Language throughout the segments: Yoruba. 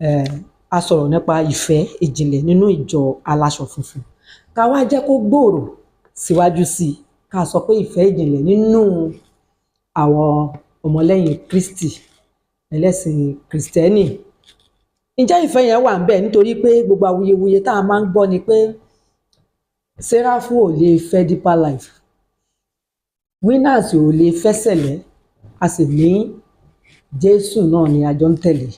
A sọ̀rọ̀ nípa ìfẹ́ ìjìnlẹ̀ nínú ìjọ aláṣọ funfun. Ká wá jẹ́ kó gbòòrò síwájú sí i, ká sọ pé ìfẹ́ ìjìnlẹ̀ nínú àwọn ọmọlẹ́yìn Kristi, ẹlẹ́sìn Kristẹni. Ǹjẹ́ ìfẹ́ yẹn wà ńbẹ̀? Nítorí pé gbogbo awuyewuye tá a máa ń gbọ́ ni pé Séráfù ò lè fẹ́ Deeper Life, Winners ò lè fẹ́ Sẹ̀lẹ́, a sì ní Jésù náà ni a jọ ń tẹ̀lé.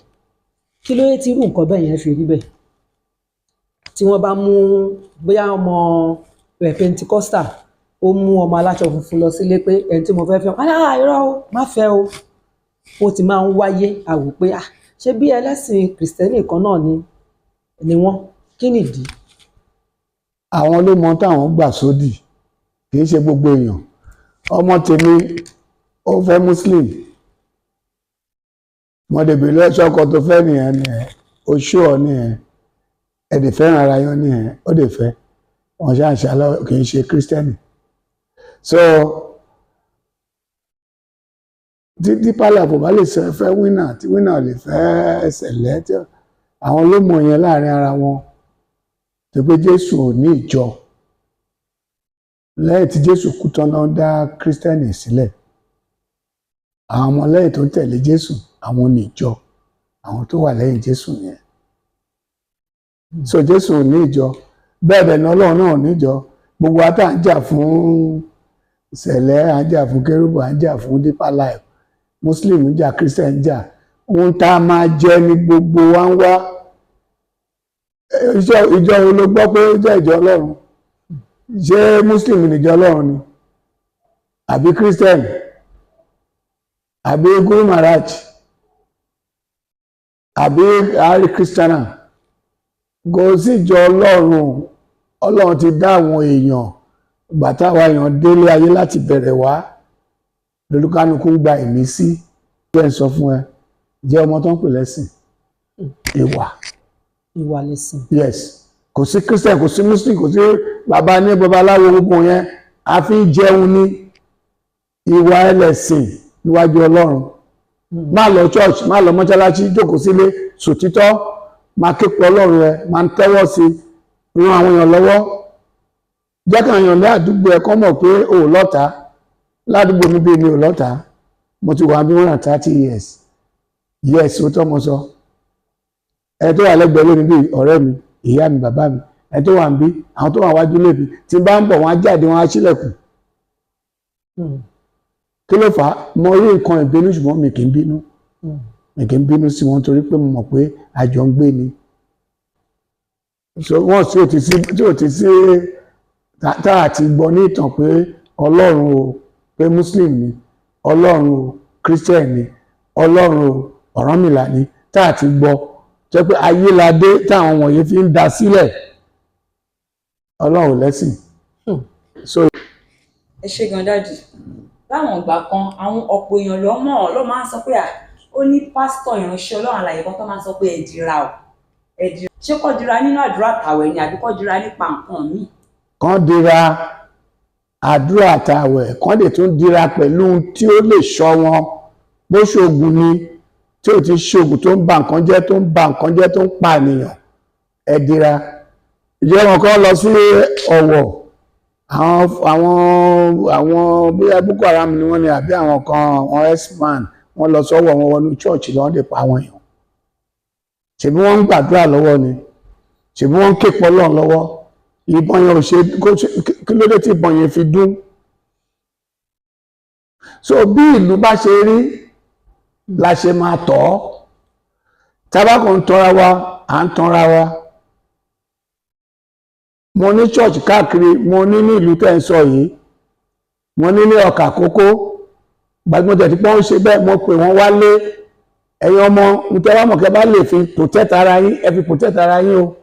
Kí ló dé tí irú nǹkan bẹ́ẹ̀ yẹn fi rí bẹ́ẹ̀? Tí wọ́n bá mú bóyá ọmọ rẹ̀ Pentecostal, ó mú ọmọ aláṣọ funfun lọ sílé pé ẹni tí mo fẹ́ fẹ́, ah, irọ́ o, má fẹ́ o. Ó ti máa ń wáyé, a wò pé ah, ṣé bí ẹlẹ́sìn Kìrìsìtẹ́nì kan náà ni wọ́n? Kí nìdí? Àwọn ló mọ táwọn gbà sódì, kì í ṣe gbogbo èèyàn. Ọmọ tèmi, ó fẹ́ Muslim. Mo dẹ̀ bèèrè lọ́wọ́, ọkọ tó fẹ́ nìyẹn nìyẹn, oṣù ọ nìyẹn, ẹ dẹ̀ fẹ́ràn ara yín nìyẹn, ó dẹ̀ fẹ́ wọn ṣáà ṣe alọ́, kì í ṣe Kírísítẹ́nì. So tí Deeper Life kò bá lè sọ fẹ́ Winner, tí Winner lè fẹ́ Sẹ̀lẹ́, tí àwọn ló mọ̀ yẹn láàrin ara wọn, tó pé Jésù ò ní ìjọ. Lẹ́yìn tí Jésù kú tán náà dá Kírísítẹ́nì sílẹ̀. Àwọn ọmọlẹ́yìn tó ń tẹ̀lé Jésù, àwọn ní ìjọ, àwọn tó wà lẹ́yìn Jésù yẹn. So Jésù ò ní ìjọ, bẹ́ẹ̀ dẹ̀ ní Ọlọ́run náà ò ní ìjọ. Gbogbo wa tá à ń jà fún Sẹ̀lẹ́, à ń jà fún Kérúbù, à ń jà fún Deeper Life, Muslim ń jà, Christian ń jà, ohun tá a máa jẹ ní gbogbo wa ń wá. Ìjọ wo ló gbọ́ pé ó jẹ́ ìjọ Ọlọ́run? Ṣé Muslim níjọ Ọlọ́run ni, àbí Christian, àbí Guru Maharaj, àbí Hare Krishna? Kò sí ìjọ Ọlọ́run. Ọlọ́run ti dá àwọn èèyàn. Ìgbà táwa èèyàn délé ayé láti bẹ̀rẹ̀ wá, lolúkánukú ń gba ìmísí. Jẹ́ ń sọ fún ẹ, jẹ́ ọmọ tó ń pè lẹ́sìn, ìwà. Ìwà lẹ̀sìn. Yes. Kò sí Christian, kò sí Muslim, kò sí bàbá ní babaláwo, gbogbo yẹn a fi ń jẹun ní. Ìwà ẹlẹ́sìn níwájú Ọlọ́run. Má lọ church, má lọ mọ́ṣáláṣí, jókòó sílé, sòtítọ́, máa képe Ọlọ́run rẹ, máa ń tẹ́wọ́ sí i, ran àwọn èèyàn lọ́wọ́, jẹ́ káwọn èèyàn ní àdúgbò ẹ̀ kọ́ mọ̀ pé o ò lọ́ta. Ládùúgbò mi bí mi ò lọ́ta. Mo ti wà bí 130 years. Yes, ó tọ́ mo sọ. Ẹ tó wà lẹ́gbẹ̀ẹ́ lónìí bí ọ̀rẹ́ mi, ìyá mi, bàbá mi, ẹ tó wà ń bí, àwọn tó wà wájú lébi, tí n bá ń bọ̀, wọ́n á jáde, wọ́n á ṣílẹ̀kùn. Kí ló fà á? Mo rí nǹkan ìbínú, ṣùgbọ́n mi kì í bínú. Mi kì í bínú sí wọn torí pé mo mọ̀ pé àjọ ń gbé ni. So wọ́n tí ò ti sí tá a ti gbọ́ ní ìtàn pé Ọlọ́run o, pé Muslim ni Ọlọ́run o, Christian ni Ọlọ́run o, Ọ̀rànmìlà ni, tá a ti gbọ́ jẹ́ pé ayé la dé táwọn wọ̀nyí fi ń da sílẹ̀. Ọlọ́run ò lẹ́sìn. So Ẹ ṣe gan, daddy. Láwọn ìgbà kan, àwọn ọ̀pọ̀ èèyàn ló mọ̀, ló máa ń sọ pé à ó ní pásítọ̀, ìránṣẹ́ Ọlọ́run àlàyé kan tó máa ń sọ pé ẹ dira o, ẹ dira. Ṣé kó dira nínú àdúrà tàwẹ̀ ni, àbí kó dira nípa nǹkan míì? Kàn dira àdúrà àtàwẹ̀, kàn lè tún dira pẹ̀lú ohun tí ó lè ṣọ́ wọn. Bó ṣoògùn ni, tí ò ti ṣoògùn tó ń ba nǹkan jẹ́, tó ń ba nǹkan jẹ́, tó ń pa ènìyàn, ẹ dira. Ìjọ wọn kan lọ sí Ọ̀wọ̀, àwọn bóyá Boko Haram ni wọ́n ní, àbí àwọn kan, àwọn x-man, wọ́n lọ sọ́wọ́ wọn, wọnú church lọ́wọ́n lè pa àwọn èèyàn. Ṣèbí wọ́n ń gbàdúrà lọ́wọ́ ni? Ṣèbí wọ́n ń ké pọ̀ Ọlọ́run lọ́wọ́? Ìbọn yẹn ò ṣe kí ló dé tí ìbọn yẹn fi dún? So bí ìlú bá ṣe rí la ṣe máa tọ̀ ọ́. Tábàkùn ń tanra wa, à ń tanra wa. Mo ní church káàkiri. Mo ní ní ìlú tẹ́ ń sọ yìí, mo ní ní Ọkà Kókó. Gbàgbọ́n tẹ̀ tí wọ́n ń ṣe bẹ́ẹ̀, mo pè wọ́n wálé. Ẹ̀yin ọmọ nítorí wọ́n mọ̀ kẹ́ bá lè fi protect ara yín, ẹ fi protect ara yín o.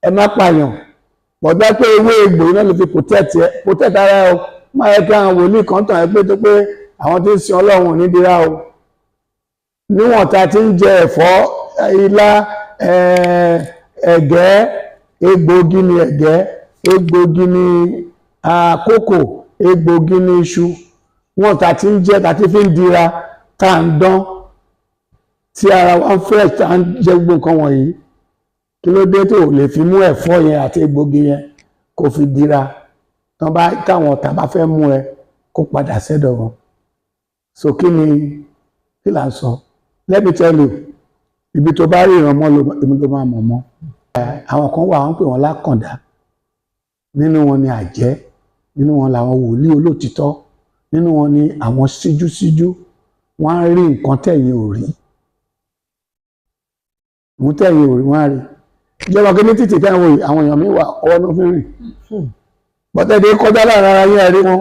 Ẹ má pààyàn bọ̀dá pé ewé egbò iná lè fi protect ẹ, protect ara ẹ o. Má yẹ kí àwọn wòlíì kan tàn ẹ́ pé tó pé àwọn tí ń sin Ọlọ́run ò ní dira o. Níwọ̀n ta ti ń jẹ ẹ̀fọ́, ilá, ẹ̀gẹ́, egbòogi ni ẹ̀gẹ́, egbòogi ni kókò, egbòogi ni iṣu. Wọ́n ta ti ń jẹ, ta ti fi ń dira, tá à ń dán. Tí ara wa ń fresh, tá à ń jẹ gbogbo nǹkan wọ̀nyí, kí ló dé tó lè fi mú ẹ̀fọ́ yẹn àti egbògi yẹn kó fi dira, tán bá táwọn ọ̀tá bá fẹ́ mú ẹ, kó padà sẹ́dọ̀ wọn? So kí ni kí là ń sọ? Let me tell you, ibi tó bá rí ìrànmọ́ èmi ló máa mọ̀ mọ́. Àwọn kan wà, wọ́n ń pè wọ́n lákàndá. Nínú wọn ni àjẹ́, nínú wọn làwọn wòlíì olótìtọ́, nínú wọn ni àwọn síjúsíjú. Wọ́n á rí nǹkan tẹ̀yìn ò rí, òun tẹ̀yìn ò rí, wọ́n á rí. Ìjọba kí ní títì tẹ́wọ̀n yìí, àwọn èèyàn mi wà, ọwọ́ ló fi ń rìn bọ́tẹ́dé kọjá láàrin ara yín, ẹ rí wọn.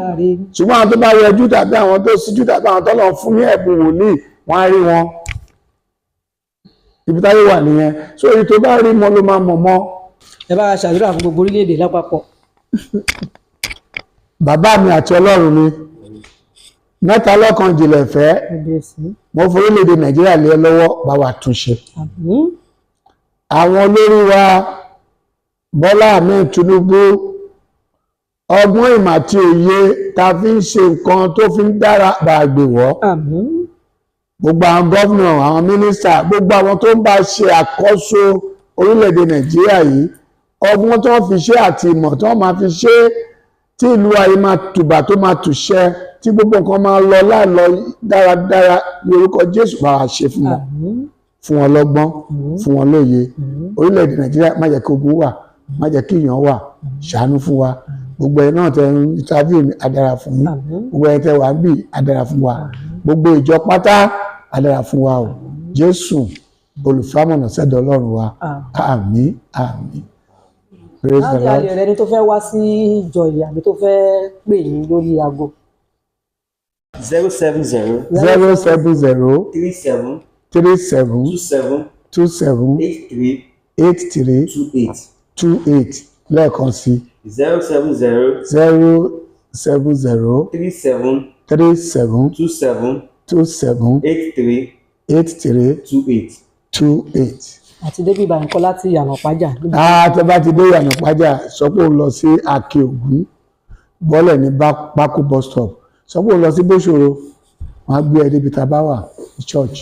Ṣùgbọ́n àwọn tó bá yọjú tàbí àwọn tó síjú tàbí àwọn tó lọ fún ní ẹ̀bùn wòlíì, wọ́n á rí wọn. Ibi táyé wà nìyẹn. So èyí tó bá rí mọ́ ló máa mọ̀ mọ́. Ẹ bá wa ṣàdúrà fún gbogbo orílẹ̀-èdè lápapọ̀. Bàbá mi àti Ọlọ́run mi, mẹ́ta lọ́kan jìnlẹ̀ fẹ́, Kábíyèsí. mo forílẹ̀-èdè Nàìjíríà lé ẹ lọ́wọ́, bá wa túnṣe. Àmín. Àwọn olórí wa, Bọ́lá Ahmed Tinubu, ọgbọ́n ìmọ̀ àti òye ta fi ń ṣe nǹkan tó fi ń dára, bá a gbè wọ́. Àmín. Gbogbo àwọn gómìnà, àwọn mínísítà, gbogbo àwọn tó ń bá ṣe àkóso orílẹ̀-èdè Nàìjíríà yìí, ọgbọ́n tó ń fi ṣe àti ìmọ̀ tó máa fi ṣe, tí ìlú ayé máa tùbà, tó máa tùṣẹ, tí gbogbo nǹkan máa lọ láìlọ dáradára, ní orúkọ Jésù, bá wa ṣe fún wọn. Àmín. Fún wọn lọ́gbọ́n, fún wọn lóye. Orílẹ̀-èdè Nàìjíríà, má jẹ́ kí ogun wà, má jẹ́ kí ìyàn wà, ṣàánú fún wa. Gbogbo ẹ̀ náà tẹ ń interview mi, adára fún yín. Àmín. Gbogbo ẹ̀ tẹ wà ń bì, adára fún wa. Gbogbo ìjọ pátá, adára fún wa o. Jésù olùfàmọ̀nà sẹ́dọ̀ Ọlọ́run wa. Àmín, àmín. Praise the Láti Lord. alẹ́ rẹ ni tó fẹ́ wá sí ìjọ yìí àbí tó fẹ́ pè yín lórí aago. 070 070 37 37 27 27 83 83 28. 28. Lẹ́ẹ̀kan sí. 070 070 37 37 27 27 83 83 28. 28. Àti débi ìbànúkọ láti ìyànà pàjá. Ah, tẹ bá ti dé Ìyànà Pájà, sọ pé ó lọ sí Aké Ògún, bọ́lẹ̀ ní Bákú bus stop, sọ pé ó lọ sí Bóṣòro, wọ́n á gbé ẹ débi tá a bá wà ní church.